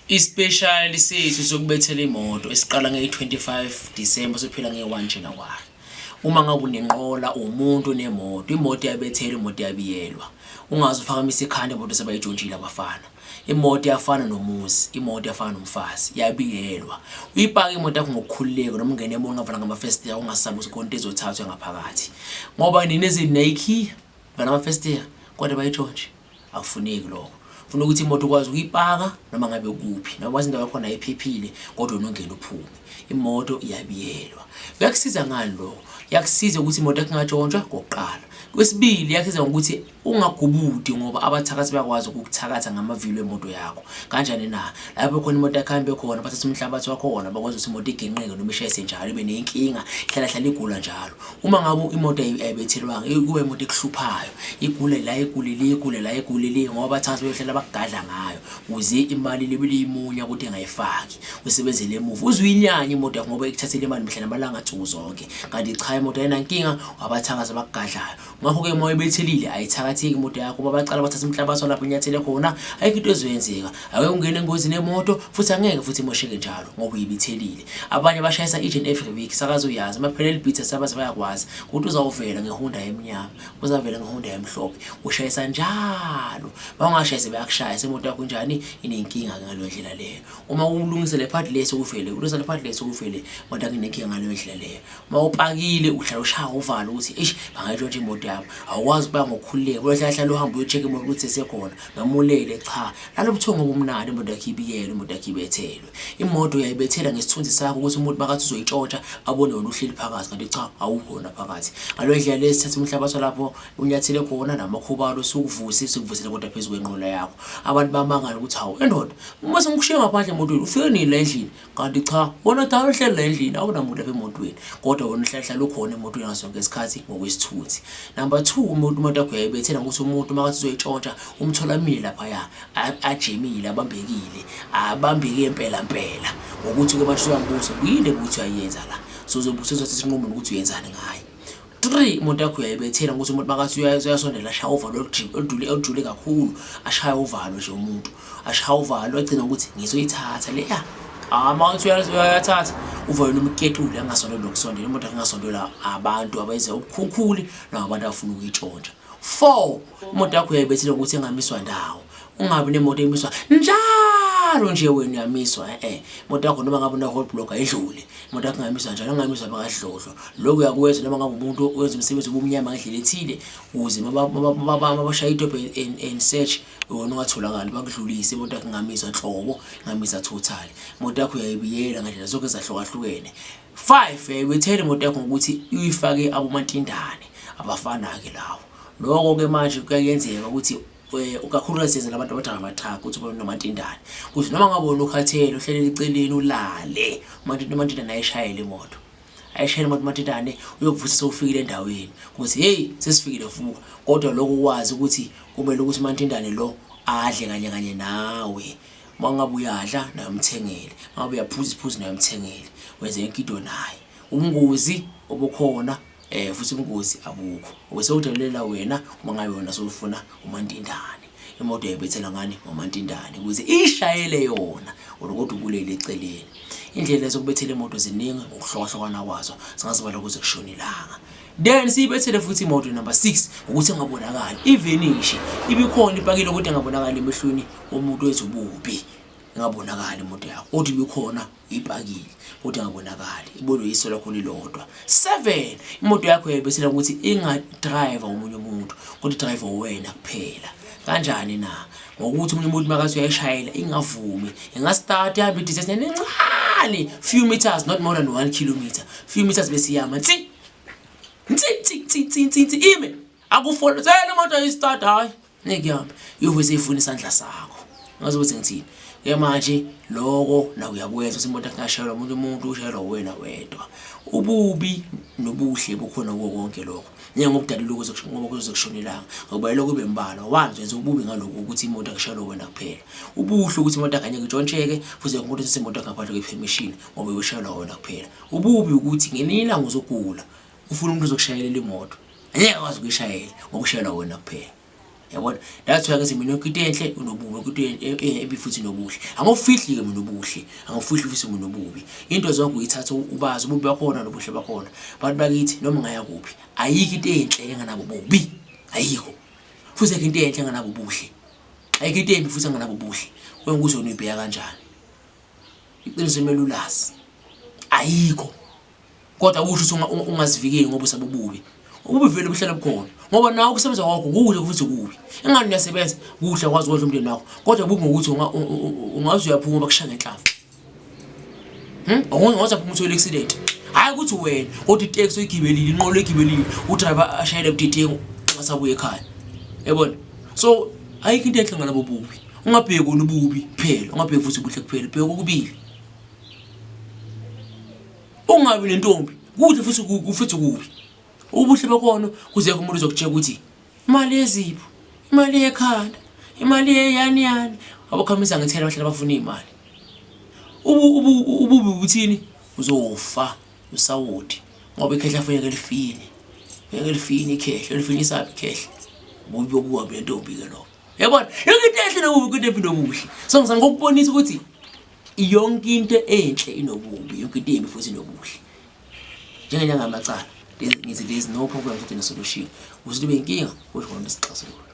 Isipeshali sethu sokubethela imoto esiqala ngeyi-25 December sophela ngeyi-1 January. Uma ngabe unenqola umuntu nemoto, imoto iyabethelwa, imoto iyabiyelwa. Ungaze uphakamise ikhanda imoto sebayitshontshile abafana. Imoto iyafana nomuzi, imoto iyafana nomfazi, iyabiyelwa. Uyipake imoto yakho ngokukhululeka noma ungene emall ungavala ngamafesitela ungasabi ukuthi khona into ezothathwa ngaphakathi. Ngoba nina ezinayikhiya, vala amafesitela kodwa bayitshontshe. Akufuneki lokho. Funa ukuthi imoto ukwazi ukuyipaka noma ngabe kuphi, noma wazi indawo yakhona ayiphephile kodwa wena ungene uphume. Imoto iyabiyelwa. Kuyakusiza ngani lokho? Kuyakusiza ukuthi imoto yakho ingatshontshwa kokuqala. Kwesibili, iyakusiza ngokuthi ungagubudi ngoba abathakathi bayakwazi ukukuthakatha ngamavili emoto yakho. Kanjani na? Lapho khona imoto yakho ihambe khona, bathatha umhlabathi wakhona, bakwazi ukuthi imoto iginqike noma ishayise njalo, ibe ney'nkinga, ihlala hlala igula njalo. Uma ngabe imoto ayibethelwanga, kuba imoto ekuhluphayo, igule la, igule le, igule la, igule le, ngoba abathakathi bayohlala bakugadla ngayo ukuze imali le beliyimunya ukuthi engayifaki, usebenzele emuva. Uze uyinyanye imoto yakho ngoba ikuthathele imali mihla namalanga nsuku zonke, kanti cha imoto ayinankinga, abathakathi abakugadlayo. Ngakho-ke uma uyibethelile ayithakatheki imoto yakho, uma baqala bathatha umhlabathi walapho unyathele khona, ayikho into ezoyenzeka. Ake ungene engozini yemoto futhi angeke futhi imosheke njalo ngoba uyibethelile. Abanye bashayisa each and every week, sakaze uyazi, uma kuphela elibhitha sabaze bayakwazi ukuthi uzawuvela ngeHonda emnyama, uzavela ngeHonda emhlophe, ushayisa njalo. Uma ungashayisi bayakushayisa, imoto yakho injani, inenkinga-ke ngaleyo ndlela leyo. Uma ulungisa le part le sekuvele, ulungisa le part le sekuvele, imoto yakho inenkinga ngaleyo ndlela leyo. Uma upakile uhlala ushaya uvalo ukuthi eish bangayitshontsha imoto yami, awukwazi ukuba ngokukhululeka, uyohlala hlala uhambe uyo-check imoto ukuthi isekhona noma ulele. Cha, lalo buthongo obumnandi, imoto yakho ibiyelwe, imoto yakho ibethelwe. Imoto uyayibethela ngesithunzi sakho ukuthi umuntu makathi uzoyitshontsha abone wena uhleli phakathi, kanti cha awukhona phakathi. Ngaleyo ndlela le sithatha umhlabathi walapho unyathele khona namakhubalo sikuvuse, sikuvusele kodwa phezu kwenqola yakho. Abantu bamangala ukuthi hawu endoda, uma sengikushiye ngaphandle emotweni ufike nini la endlini? Kanti cha, wena dala uhleli la endlini, awunamuntu lapha emotweni, kodwa wena uhlala hlala ukhona emotweni ngaso sonke isikhathi ngokwesithunzi. Number 2, umuntu imoto yakho uyayibethela ngokuthi umuntu makathi uzoyitshontsha umthola amile laphaya, ajemile, abambekile, abambeke impela mpela. Ngokuthi-ke manje usuyambuza, kuyini ukuthi uyayenza la? So uzobuza uzothatha isinqumo nokuthi uyenzani ngaye. 3, imoto yakho uyayibethela ngokuthi umuntu makathi uyasondela ashaya uvalo olujule kakhulu, ashaya uvalo nje umuntu, ashaya uvalo agcina ukuthi ngizoyithatha leya. Makathi uyathatha uvalo lumketule angasondeli nokusondela, imoto yakho ingasondelwa abantu abenza ubukhukhuli nabantu abafuna ukuyitshontsha. 4, imoto yakho uyayibethela ngokuthi ingamiswa ndawo, ungabi nemoto emiswa njalo nje wena uyamiswa. Imoto yakho noma ngabe une-road block ayidlule, imoto yakho ingamiswa njalo, ingamiswa bakadlodlo. Lokhu uyakwenza noma ngabe umuntu wenza umsebenzi obumnyama ngendlela ethile, ukuze mabashaya i-stop and search wena ungatholakali, bakudlulise. Imoto yakho ingamiswa nhlobo, ingamiswa totally. Imoto yakho uyayibiyela ngendlela zonke ezahlukahlukene. 5, uyayibethela imoto yakho ngokuthi uyifake abomantindane abafana-ke lawo. Lokho-ke manje kuyenzeka ukuthi kakhulukazi senza labantu abadala ama-truck ukuthi ube nomantindane, ukuthi noma ngabe wena ukhathele uhlelele eceleni ulale, umantindane ayishayele imoto, ayishayele imoto umantindane, uyokuvusa sewufikile endaweni ukuthi hey sesifikile vuka. Kodwa lokho ukwazi ukuthi kumele ukuthi umantindane lo adle kanye kanye nawe. Uma ngabe uyadla naye umthengele, uma ngabe uyaphuza isiphuzo naye umthengele, wenze yonke into naye. Ubungozi obukhona futhi ubungozi abukho, ubese udelela wena uma ngabe wena sewufuna umantindane. Imoto uyayibethela ngani? Ngomantindane, ukuze ishayele yona wena kodwa ubulele eceleni. Indlela zokubethela imoto ziningi ngokuhlukahlukana kwazo, singazibala kuze kushone ilanga. Then siyibethele futhi imoto number 6 ukuthi ingabonakali, ivenishe, ibikhona ipakile kodwa ingabonakali emehlweni womuntu wezobubi, ingabonakali imoto yakho kodwa ibikhona ipakile kodwa ingabonakali, ibonwe yiso lakho lilodwa. 7, imoto yakho uyayibethela ukuthi ingadrive omunye umuntu kodwa idrive wena kuphela. Kanjani na? Ngokuthi omunye umuntu makathi uyayishayela ingavumi, ingastart ihambe idistance encane, few meters, not more than 1 kilometer, few meters bese iyama ntsi ntsi ntsi ntsi ntsi ntsi ntsi ime, akufolozele imoto ayistart, hayi ngeke ihambe, iyovese ifuna isandla sakho. Ngazi ukuthi ngithini ke manje. Lokho naku uyakwenza ukuthi imoto ingashayelwa omunye umuntu, ushayelwa wena wedwa. Ububi nobuhle bukhona kuko konke lokho, njengobudalile ngoba kuze kushone ilanga, ngoba lokho kube mbalwa. 1, zenza ububi ngalokho ukuthi imoto akushayelwa wena kuphela. Ubuhle ukuthi imoto angeke itshontsheke futhi umuntu othatha imoto ngaphandle kwe-permission ngoba uyoshayelwa wena kuphela. Ububi ukuthi ngelinye ilanga uzogula, ufuna umuntu ozokushayelela imoto, angeke akwazi ukuyishayela ngoba ushayelwa wena kuphela. Yabona, that's why ngithi mina yonke into enhle unobubi, yonke into embi futhi inobuhle. Angifihli ke mina ubuhle, angifihli futhi mina ububi. Into zonke uyithatha ubazi ububi bakhona nobuhle bakhona. Bantu bakithi noma ngaya kuphi, ayikho into enhle enganabo bubi. Ayikho. Futhi ayikho into enhle enganabo ubuhle. Ayikho into embi futhi enganabo ubuhle. Kuye ngokuthi wena uyibheka kanjani. Iqiniso kumele ulazi. Ayikho. Kodwa akusho ukuthi ungazivikeli ngoba usaba ububi. Ububi vele buhlala bukhona. Ngoba nawe ukusebenza kwakho kuhle futhi kubi. Ingani uyasebenza kuhle akwazi ukondla umndeni wakho. Kodwa bubi ngokuthi ungaze uyaphuma bakushaya ngenhlamvu. Ungaze uphuma uthole accident. Hayi ukuthi wena kodwa itaxi oyigibelile, inqola oyigibelile, udriver ashayele budedengu ungasabuya ekhaya. Yabona? So ayikho into enhle ngalabo bubi. Ungabheki wona ububi kuphela, ungabheki futhi ubuhle kuphela, bheka okubili. Ungabi nentombi, kuhle futhi futhi kubi. Ubuhle bakhona kuze umuntu uzokutshela ukuthi imali yezipho, imali yekhanda, imali yeyani yani. Abakhamisa ngethela bahlala bafuna imali. Ububi ubuthini? Uzofa usawoti ngoba ikhehla kufuneka lifine. Kufuneka lifine ikhehla, lifinisaphi ikhehla? Ububi bokuba nentombi ke lobo. Yabona? Yonke into enhle nobubi, into embi nobuhle. So ngizama ukukubonisa ukuthi yonke into enhle inobubi, yonke into embi futhi inobuhle. Njengenyanga yamacala, ngithi there is no problem futhi no solution. Ukuze libe inkinga, kusho khona isixazululo.